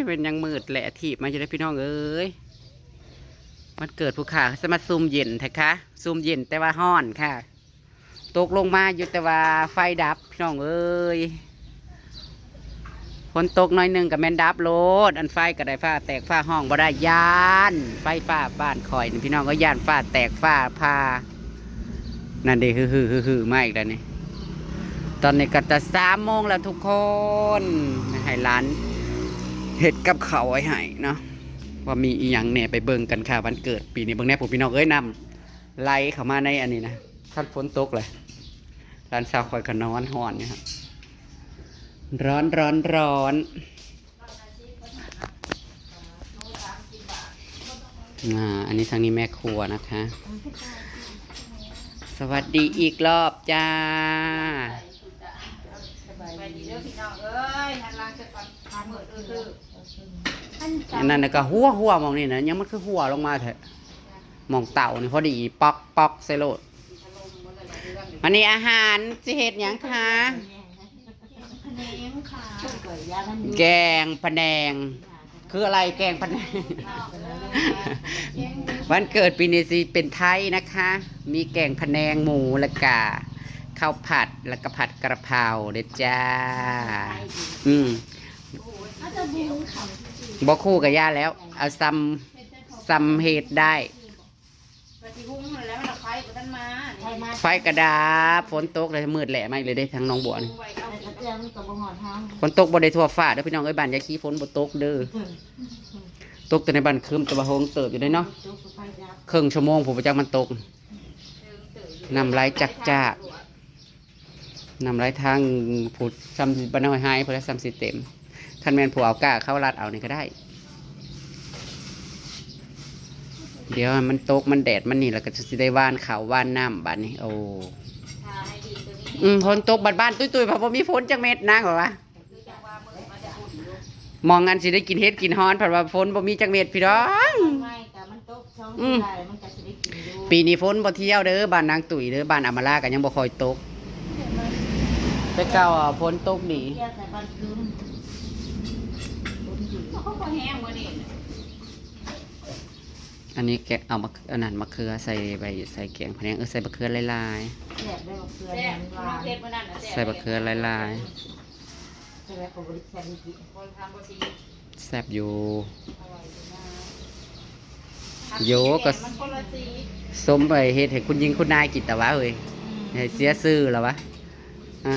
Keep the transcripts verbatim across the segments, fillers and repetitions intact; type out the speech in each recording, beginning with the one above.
เป็นยังมืดแหละ ถีบมาอยู่ได้พี่น้องเอ้ย วันเกิดผู้ขาจะมาซุ่มเย็นแท้คะ ซุ่มเย็นแต่ว่าฮ้อนค่ะ ตกลงมาอยู่แต่ว่าไฟดับพี่น้องเอ้ย ฝนตกหน่อยหนึ่งก็แม่นดับโลด อันไฟก็ได้ฟ้าแตกฟ้าฮ้องบ่ได้ ย่านไฟฟ้าบ้านข่อยนี่พี่น้องก็ย่านฟ้าแตกฟ้าผ่า นั่นเด้ ฮือๆๆๆ มาอีกแล้วนี่ ตอนนี้ก็จะสามโมงแล้วทุกคน ให้หลานเฮ็ดกับข้าวไว้ให้เนาะ ว่ามีอีหยังแหน่ ไปเบิ่งกันค่ะ วันเกิดปีนี้ เบิ่งแหน่ พวกพี่น้องเอ้ย น้ำไหลเข้ามาในอันนี้นะ คันฝนตกเลย หลานสาวข่อยก็นอนฮ้อนอยู่ครับ ร้อนร้อนร้อน อ่า อันนี้ทางนี้แม่ครัวนะคะ สวัสดีอีกรอบจ้า สบายดีเด้อพี่น้องเอ้ย หันหลังจะก่อน มืดอื้อๆ อันนั้นน่ะก็หัวหัวหม่องนี่นะ ยังมันคือหัวลงมาแท้ หม่องเต่านี่พอดี ป๊อกป๊อกใส่โลด อันนี้อาหารสิเฮ็ดหยังคะ แกงพะแนง คืออะไรแกงพะแนง วันเกิดปีนี้สิเป็นไทยนะคะ มีแกงพะแนงหมู แล้วก็ข้าวผัด แล้วก็ผัดกะเพราเด้อจ้า อืม บ่คู่กับย่าแล้ว เอาซ้ำ ซ้ำเฮ็ดได้ ไฟกระดับ ฝนตกเลย มืดแหละมาอีกเลยเด้ ทางหนองบัวนี่ ฝนตกบ่ได้ทั่วฟ้าเด้อพี่น้องเอ้ย บ้านยายขี้ฝนบ่ตกเด้อ ตกแต่ในบ้านคืมแต่ว่าโฮงเติบอยู่เด้เนาะ ครึ่งชั่วโมงผู้ประจักมันตก น้ำไหลจักจ้า น้ำไหลทางผู้ซ้ำบ้านน้อยหาย ผู้ละซ้ำสิเต็ม คันแม่นผู้เอาก้าเข้ารัดเอานี่ก็ได้ เดี๋ยวมันตกมันแดดมันนี่ แล้วก็สิได้หว่านข้าวหว่านน้ำบัดนี้ โอ้ อืม ฝนตกบัดบ้านตุ้ยๆ เพราะบ่มีฝนจักเม็ด นางบอกว่า มองอันสิได้กินเห็ดกินฮ้อน เพราะว่าฝนบ่มีจักเม็ดพี่น้อง ไม่ก็มันตกช่อง อืม ที่ไรมันก็สิได้กินอยู่ ปีนี้ฝนบ่เที่ยวเด้อ บ้านนางตุ้ยเด้อ บ้านอำมาลาก็ยังบ่ค่อยตก แต่เก่าอะฝนตกดี เที่ยวใส่บ้านคืม เขาก็แห้งมื้อนี้ อันนี้แกะเอามะ อันนั้นมะเขือใส่ใบ ใส่แกงพะแนง เออ ใส่มะเขือหลายๆ แซ่บได้มะเขือ แซ่บ หวาน เฮ็ดมื้อนั้นน่ะแซ่บ ใส่มะเขือหลายๆ ใช่ไหม ของบริษัทนี้กิน คนทำบ่ดี แซ่บอยู่ อร่อยอยู่นะ โยก็ มันคนละสี ส้มไปเฮ็ดให้คุณหญิงคุณนายกินแต่ว่าเฮ้ย อืม ให้เสียชื่อแล้ววะ อ่ะ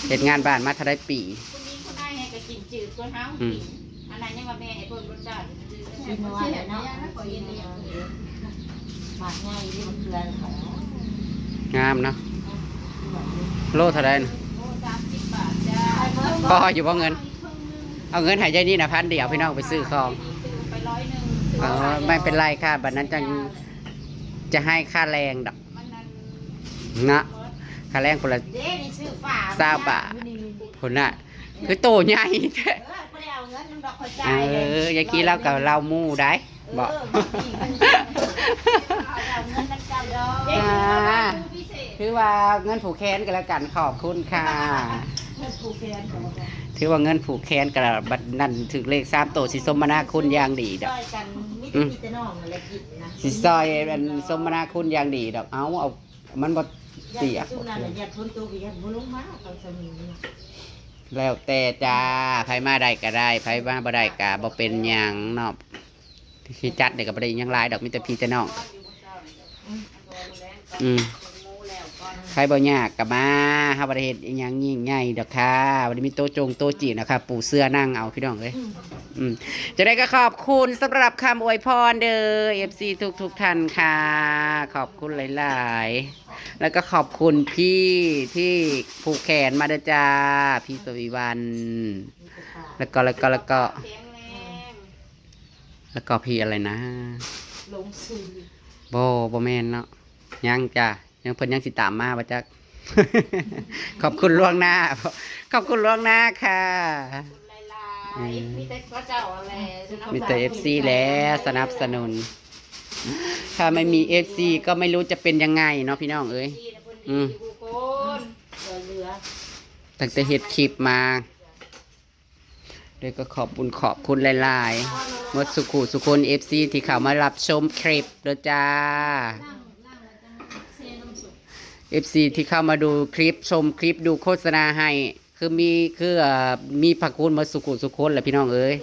เฮ็ดงานบ้านมาเท่าไรปี คุณหญิงคุณนายให้ก็กินจืดกว่าเฮา อืม กิน อันนั้นยังว่าแม่ให้เพิ่นรสชาติ กินหวานเลยเนาะ หมากใหญ่นี่มันเกลือของ งามเนาะ โลเท่าไรน่ะ โลสามสิบบาทจ้า พออยู่บ่เงิน เอาเงินให้ยายนี่นะ พันเดียว พี่น้องไปซื้อของ ซื้อไปร้อยหนึ่ง ซื้อ อ๋อ ไปร้อยเดียว ไม่เป็นไรค่ะ บัดนั้นจัง จะให้ค่าแรงดอก มันนั่น เนาะ ค่าแรงคนละ เด้ นี่ซื้อฝา ซาวบาท นี่ คนน่ะ คือโตใหญ่แท้ เออ บ่ได้เอาเงินนำดอก ข้อยจ่าย เออ ยายกี้เล่ากับเล่าหมู่ได้ เออ บอก บ่มีเงิน เอาเงินนำเจ้าดอก อ่า คือว่าเงินผูกแขนกันแล้วกัน ขอบคุณค่ะ เงินผูกแขนก็ว่า ถือว่าเงินผูกแขนกันแล้ว บัดนั้นถืกเลขสามโต สิสมนาคุณอย่างดีดอก ช่วยกัน มีแต่พี่แต่น้องนั่นแหละกินนะ สิซอยอันสมนาคุณอย่างดีดอก เอา เอา มันบ่เปียก ญาติซุมนั้นน่ะ ญาติฝนตก ญาติบ่ลงมา ตอนสมิงนี่ แล้วแต่จ้า ไผมาได้ก็ได้ ไผมาบ่ได้ก็บ่เป็นหยังเนาะ ที่จัดเนี่ยก็บ่ได้หยังหลายดอก มีแต่พี่แต่น้อง อืม ไผบ่ยากก็มา เฮาบ่ได้เฮ็ดอิหยังยิ่งใหญ่ดอกค่ะ บ่ได้มีโต๊ะจงโต๊ะจีนนะคะ ปูเสื่อนั่งเอาพี่น้องเอ้ย อืม จะได้ก็ขอบคุณสำหรับคำอวยพรเด้อ เอฟซี ทุกๆ ท่านค่ะ ขอบคุณหลายๆ แล้วก็ขอบคุณพี่ที่ผูกแขนมาด้วยจ้า พี่สวีวัน แล้วก็ แล้วก็ แล้วก็ แล้วก็พี่อะไรนะ ลงซื้อ บ่ บ่แม่นเนาะ ยังจ้ะ ยัง เพิ่นยังสิตามมาบ่จัก ขอบคุณล่วงหน้า ขอบคุณล่วงหน้าค่ะ หลายๆ อืม มีแต่พระเจ้าอะไร มีแต่ เอฟซี แหละสนับสนุน ถ้าไม่มี เอฟซี ก็ไม่รู้จะเป็นยังไงเนาะพี่น้องเอ้ย อืม เหลือ ตั้งแต่เฮ็ดคลิปมา โดยก็ขอบบุญขอบคุณหลายๆ หมดสุขุสุคน เอฟซี ที่เข้ามารับชมคลิปเด้อจ้า เอฟซี ที่เข้ามาดูคลิปชมคลิปดูโฆษณาให้ คือมีคือเอ่อมีพระคุณหมดสุขุสุคนแหละพี่น้องเอ้ย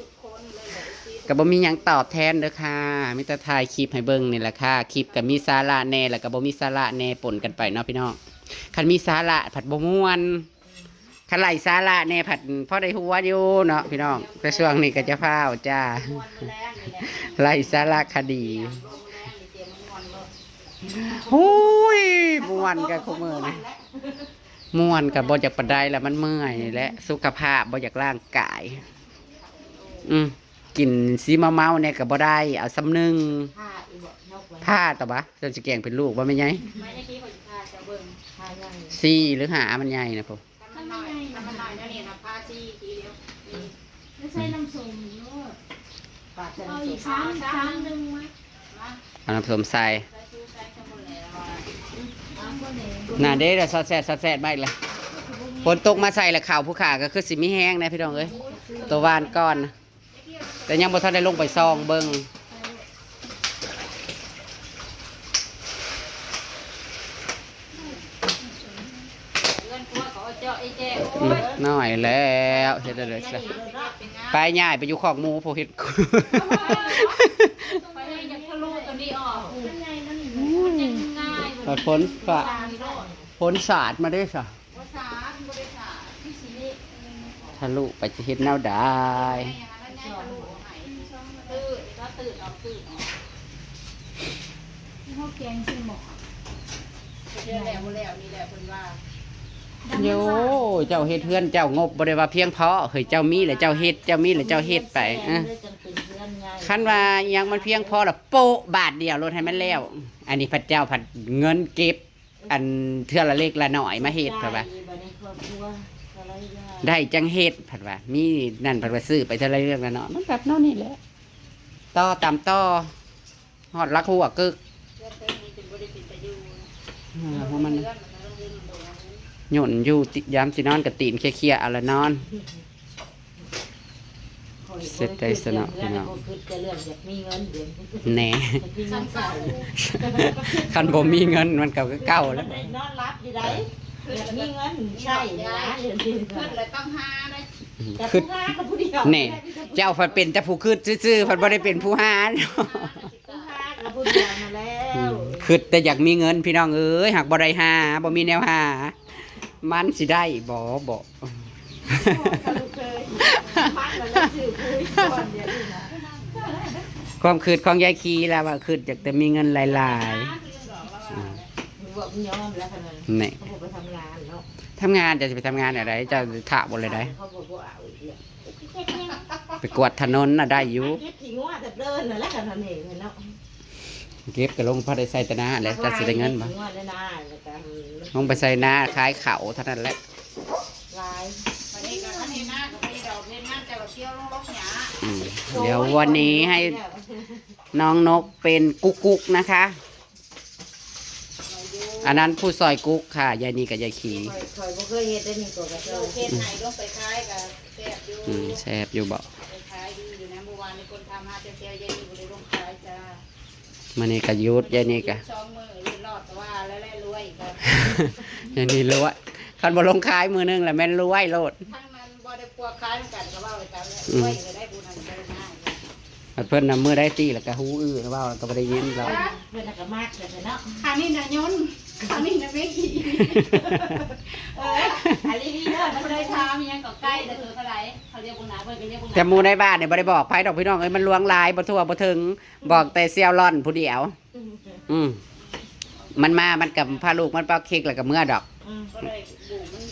ก็บ่มีหยังตอบแทนเด้อค่ะ มีแต่ถ่ายคลิปให้เบิ่งนี่แหละค่ะ คลิปก็มีสาระแหน่แล้วก็บ่มีสาระแหน่ปนกันไปเนาะพี่น้อง คันมีสาระผัดบ่ม่วน คันไร้สาระแหน่ผัดพอได้หัวอยู่เนาะพี่น้อง แต่ช่วงนี้ก็จะพาวจ้า ไร้สาระคดี โอ้ย ม่วนกับคู่มื้อนี้ ม่วนกับบ่อยากปานใดละ มันเมื่อยนี่แหละ สุขภาพบ่อยากร่างกาย อืม กินสีเมาๆเนี่ยก็บ่ได้ เอาส่ำหนึ่ง พาแต่ว่าเจ้าสิแกล้งเป็นลูกบ่แม่นไง สี่หรือห้า มันใหญ่นะพุ้น แล้วใส่น้ำส้มโลด เอาอีกสาม สามหนึ่งมา เอาน้ำส้มใส่ น่าเด้อ ซอสแซ่บ ซอสแซ่บมาอีกแล้ว ฝนตกมาใส่แล้ว ข้าวผู้ขาก็คือสิมีแฮงนะพี่น้องเอ้ย ตัวหว่านก่อนนะ แต่ยังบ่ทันได้ลงไปซองเบิ่ง เพื่อนพวกเขาเจาะไอ้แจ้ อืม โอ้ย น้อยแล้ว เฮ็ดได้เลยซะ ไปย้ายไปอยู่คอกหมู พวกเฮ็ด ไปอยากทะลุตัวนี้ออก มันยังง่าย ฝนฟ้า สามโลด ฝนสาดมาเด้อซะ บ่สาด บ่ได้สาด ที่สิ ทะลุไปจะเฮ็ดแนวใด แม่ยังอันนั้นยังทะลุออกให้ ตื้อ ก็ตื้อออก ตื้อออก ข้าวแกงใส่หม้อ เฮ็ดแล้วบ่แล้ว นี่แหละเพิ่นว่า โย เจ้าเฮ็ดเฮือนเจ้างบบ่ได้ว่าเพียงพอ เฮ้ย เจ้ามีแล้วเจ้าเฮ็ด เจ้ามีแล้วเจ้าเฮ็ดไป เออ คันว่าอิหยังมันเพียงพอละโปะบาทเดียวโลดให้มันแล้ว อันนี้พระเจ้าผัดเงินเก็บ อันเทื่อละเล็กละน้อยมาเฮ็ด เพิ่นว่า บัดนี้ครอบครัวก็เลยว่า ได้จังเฮ็ด เพิ่นว่า มีนั่น เพิ่นว่าซื้อไปเทื่อละเล็กละน้อย มันแบบแนวนี้แหละ ต่อตามต่อ ฮอดหลักหัวกึก เพื่อนเพิ่นนี่จนบ่ได้เป็นตาอยู่ อ่า เพราะมัน เพื่อนมันก็ต้องเล่นโดน หย่นอยู่ติ ยามสินอนก็ตีนเคลียร์ๆ เอาละนอน เสร็จได้ซะเนาะพี่น้อง บ่คิดแต่เรื่องอยากมีเงินเดี๋ยวนี้ แหน่ อยากมีเงินใส่ คันบ่มีเงินมันก็คือเก่าแล้ว มันได้นอนหลับอยู่ได๋ อยากมีเงินใช้นะเดี๋ยวนี้ คิดแล้วต้องหาได้ อืม แต่ คิด ผู้หากับผู้เดียว แหน่ เจ้าผัดเป็นแต่ผู้คิดซื่อๆ ผัดบ่ได้เป็นผู้หาเนาะ ผู้หากับผู้เดียวนั่นแล้ว อืม คิดแต่อยากมีเงินพี่น้องเอ้ย หากบ่ได้หา บ่มีแนวหา มันสิได้บ่ บ่ ความคิดของยายขีแล้วว่าคิดอยากแต่มีเงินหลายๆ อืม บอกมันยอมแล้วขนาดนั้น นี่ เขาบอกไปทำงานเนาะ ทำงานจะไปทำงานอะไร เจ้าถามหมดเลยได้ เขาบอกว่าเอาอีกแล้ว ไปกวาดถนนน่ะได้อยู่ เก็บขี้งัวแต่เดินน่ะแหละขนาดนี้เนาะ เก็บก็ลงพอได้ใส่แต่นาแหละ จักสิได้เงินบ่ งวดได้นาแล้วก็ ลงไปใส่นาขายข้าวเท่านั้นแหละ หลาย วันนี้ก็คันเห็นหน้าก็ไปดอกเห็นงานแต่ว่าเที่ยวลงรถหยา อืม เดี๋ยววันนี้ให้น้องนกเป็นกุ๊กกุ๊กนะคะ อันนั้นผู้ซอยกุ๊กค่ะ ยายนีกับยายขี ข้อย ข้อยบ่เคยเฮ็ดได้นี่ตัวกระเจ้า เฮ็ดให้ลงไปขายก็แซ่บอยู่ อืม แซ่บอยู่บ่ ไปขายดีอยู่นะ เมื่อวานนี้คนทำหาแต่เซลล์ ยายนีบ่ได้ลงขายจ้า มื้อนี้ก็หยุด ยายนี่ก็ สองมื้อหยุดรอดก็ว่าแล้วแหละรวยก็ ยายนี่รวย คันบ่ลงขายมื้อหนึ่งแล้วแม่นรวยโลด ทั้งนั้นบ่ได้พวกขายนำกันก็ว่าไปตามนั้น อืม รวยก็ได้บุญอันเดียวง่าย เพิ่นน่ะมื้อใดตีแล้วก็หูอื้อเว้าแล้วก็บ่ได้ยินแล้ว เพิ่นน่ะก็มักเลยเนาะ ครั้งนี้น่ะยนต์ ครั้งนี้น่ะแม่งอี เออ อันนี้เด้อ มันเลยถามอิหยังก็ใกล้แต่ตัวเท่าไหร่ เขาเรียกบุญนา เพิ่นก็เรียกบุญนา แต่หมู่ในบ้านเนี่ยบ่ได้บอกไผดอกพี่น้องเอ้ย มันหลวงหลาย บ่ทั่วบ่ถึง บอกแต่เสี่ยวหล่อนผู้เดียว อืม มันมา มันก็พาลูกมันเป่าเค้กแล้วก็เมือดอก อืม ก็เลยบุญมัน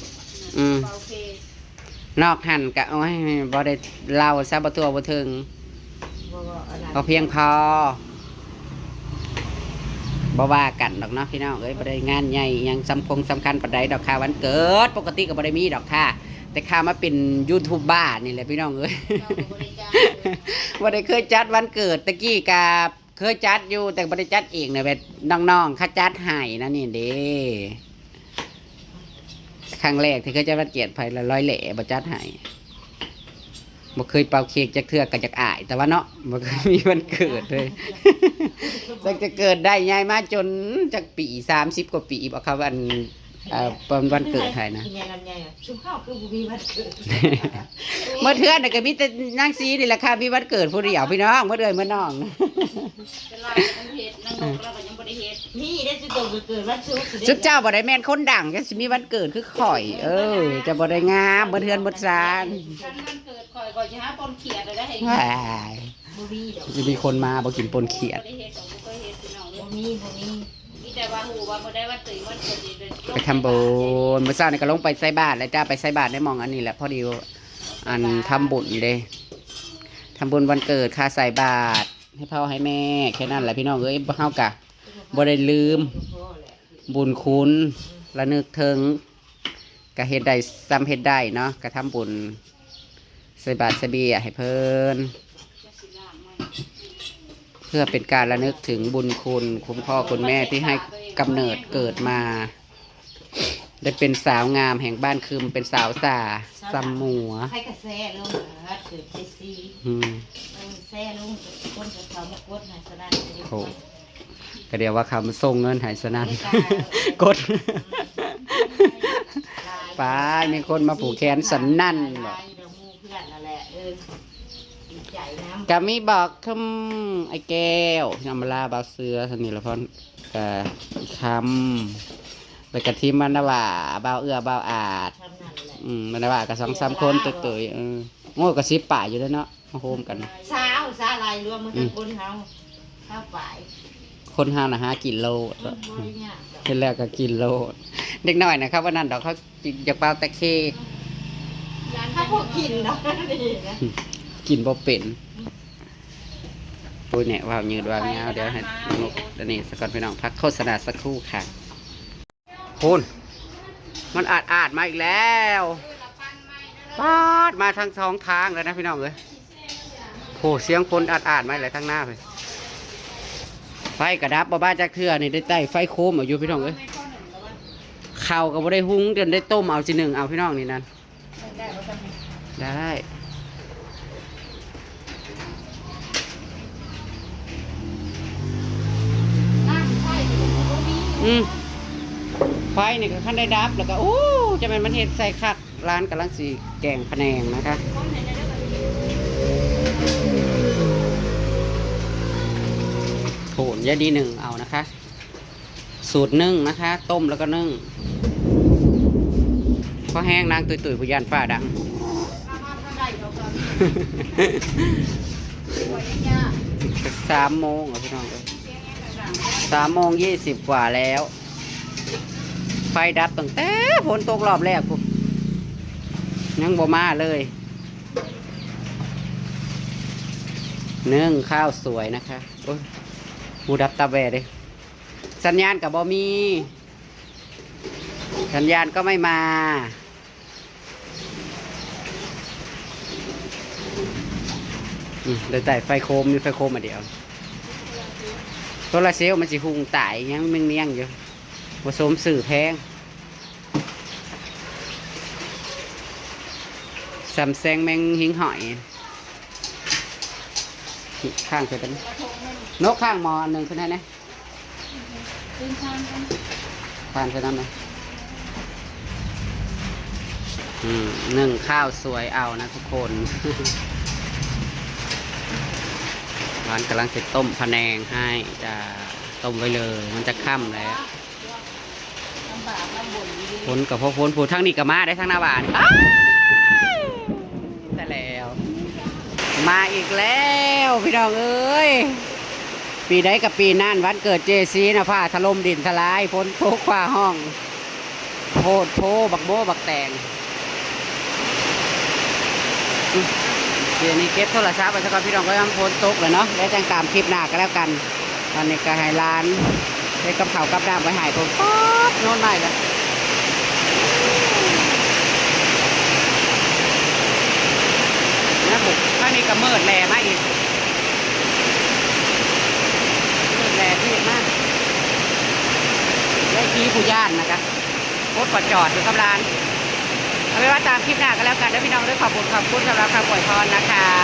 อืม เป่าเค้ก นอกหั้นก็ โอ้ย บ่ได้เล่าซะ บ่ทั่วบ่ถึง บ่ บ่ อันนั้น พอเพียงพอ บ่ว่ากันดอกเนาะพี่น้องเอ้ย บ่ได้งานใหญ่อิหยังสำคงสำคัญปานใดดอกค่ะ วันเกิดปกติก็บ่ได้มีดอกค่ะ แต่ข้ามาเป็นยูทูบเบอร์นี่แหละพี่น้องเอ้ย เราก็บ่ได้จ้างเลยนะ บ่ได้เคยจัดวันเกิด ตะกี้ก็เคยจัดอยู่ แต่บ่ได้จัดเองนะ แบบน้องๆ เขาจัดให้นะนี่เด้ ครั้งแรกที่เคยจัดวันเกิดไผละ ร้อยแหล่บ่จัดให้ บ่เคยเป่าเค้กจักเทื่อก็อยากอาย แต่ว่าเนาะ บ่เคยมีวันเกิดเลย ตั้งแต่เกิดได้ใหญ่มาจนจักปี สามสิบกว่าปีบ่ครับ อัน เอ่อ วัน วันเกิดให้นะ แม่ลำไยอะ ชุมเฮาคือบ่มีวันเกิด เมื่อเทื่อน่ะก็มีแต่นางสีนี่แหละค่ะ มีวันเกิดผู้เดียวพี่น้อง เมื่อเดือนเมื่อน้อง เป็นลายเป็นเฮ็ด นางนกเราก็ยังบ่ได้เฮ็ด มีได้สิโตก็เกิดวันศุกร์สิได้ สุดเจ้าบ่ได้แม่นคนดัง จะสิมีวันเกิดคือข่อย เออ จะบ่ได้งาม เบิดเฮือนเบิดซาน คันวันเกิดข่อย ข่อยสิหาปนเขียดได้ให้ ว้าย บ่มีดอก จะมีคนมาบ่กินปนเขียด บ่ได้เฮ็ดดอก บ่เคยเฮ็ดพี่น้องเอ้ย บ่มี บ่มี มีแต่ว่าฮู้ว่ามื้อใดวันเกิด วันเกิดนี่เป็น ไปทำบุญ มื้อเช้านี่ก็ลงไปใส่บาตรแล้วจ้า ไปใส่บาตรในหม่องอันนี้แหละ พอดี อันทำบุญเด้ ทำบุญวันเกิดค่ะ ใส่บาตรให้พ่อให้แม่ แค่นั้นแหละพี่น้องเอ้ย เฮากะบ่ได้ลืมบุญคุณ ระลึกถึง ก็เฮ็ดได้ส่ำเฮ็ดได้เนาะ ก็ทำบุญ ใส่บาตรใส่เบียให้เพิ่น เพื่อเป็นการระลึกถึงบุญคุณคุณพ่อคุณแม่ที่ให้กำเนิดเกิดมา ได้เป็นสาวงามแห่งบ้านคืม เป็นสาวสา สาว สำมัว ใครกระแสลงเหรอ เกิดเจซี อืม เออ แซ่ลง คนก็เข้ามากดให้สนั่นเลย โอ้ ก็เดี๋ยวว่าเขามาส่งเงินให้สนั่น กด ไป มีคนมาผูกแขนสนั่น หลายเดี๋ยวหมู่เพื่อนนั่นแหละ เออ ดีใจนำ ก็มีบอกคำไอ้แก้ว อำมาลา บ่าวเสือ สนิทละพร กะคำ แล้วก็ทีมมันนะว่า บ่าวเอื้อ บ่าวอาด ทำนั่นแหละ อืม มันนะว่าก็สองสามคน เดี๋ยว เตยๆ เออ โอ้ ก็สิบปลายอยู่แล้วเนาะ มาโฮมกัน สาว สาวหลายรวมมัน อืม คนเฮา เฮาไป คนเฮาน่ะหากินโลด อืม บ่ได้ยากดอก เห็นแล้วก็กินโลด เด็กน้อยนะครับ วันนั้นดอกเขาอยากเป่าแต่เค้ก ถ้าพวกกินเนาะ นี่นะ กินบ่เป็น ปุ้ยเนี่ย ว่าวยืดว่าวงาว เดี๋ยวให้นกอันนี้สักก่อนพี่น้อง พักโฆษณาสักครู่ค่ะ คุณ มันอาดอาดมาอีกแล้ว ปาดมาทั้งสองทางเลยนะพี่น้องเอ้ย โห เสียงคนอาดอาดมาเลยทั้งหน้าเลย ไฟกระดับบ่บ้าจักเทื่อนี่ ได้ใต้ไฟโคมเอาอยู่พี่น้องเอ้ย ข้าวก็บ่ได้หุงจนได้ต้มเอาสิหนึ่งเอาพี่น้องนี่นั่น ได้ อืม ไฟนี่ก็คันได้ดับแล้วก็ โอ้ จะแม่นมันเฮ็ดใส่คัก ร้านกำลังสิแกงพะแนงนะคะ โถนยายดีหนึ่งเอานะคะ สูตรนึ่งนะคะ ต้มแล้วก็นึ่ง เพราะแห้งนางตุยๆ ผู้ย่านฟ้าดัง สามโมงเหรอพี่น้องเอ้ย สามโมงยี่สิบกว่าแล้ว ไฟดับตั้งแต่ฝนตกรอบแรกพุ้น ยังบ่มาเลย นึ่งข้าวสวยนะคะ โอ้ย หูดับตาแวเด้ สัญญาณก็บ่มี สัญญาณก็ไม่มา อืม ได้แต่ไฟโคม มีไฟโคมอันเดียว โซลาร์เซลล์มันสิหุงตายยังเมี่ยงๆอยู่ บ่สมซื้อแพง สำแสงแมงหิ่งห้อย ข้างใส่กัน นกข้างหมออันหนึ่งขึ้นให้นะ ข้างใส่น้ำนะ อืม นึ่งข้าวสวยเอานะทุกคน ร้านกำลังจะต้มพะแนงให้จ้า ต้มไว้เลย มันจะค่ำแล้ว ฝนกับพอฝน ผู้ทางนี้ก็มาได้ทางหน้าบ้าน อ้าย แต่แล้ว มาอีกแล้วพี่น้องเอ้ย ปีใดกับปีนั่น วันเกิดเจซีนะ ฟ้าถล่มดินทลาย ฝนตกฟ้าห้อง โพดโพ บักโบบักแตง อืม เดี๋ยวนี้เก็บโทรศัพท์ไว้ซะก่อนพี่น้อง ก็ยังฝนตกเลยเนาะ แล้วจังตามคลิปหน้าก็แล้วกัน ตอนนี้ก็ให้หลาน เฮ็ดกับข้าวกับน้ำไว้ให้ผมป๊อบนอนใหม่ละ นะผม ข้างนี้ก็มืดแหล่มาอีก มืดแหล่ที่มาก ได้ขี้ผู้ย่านนะคะ รถก็จอดอยู่กับร้าน เอาไว้ว่าตามคลิปหน้าก็แล้วกันนะพี่น้องเด้อ ขอบคุณขอบคุณสำหรับคำอวยพรนะคะ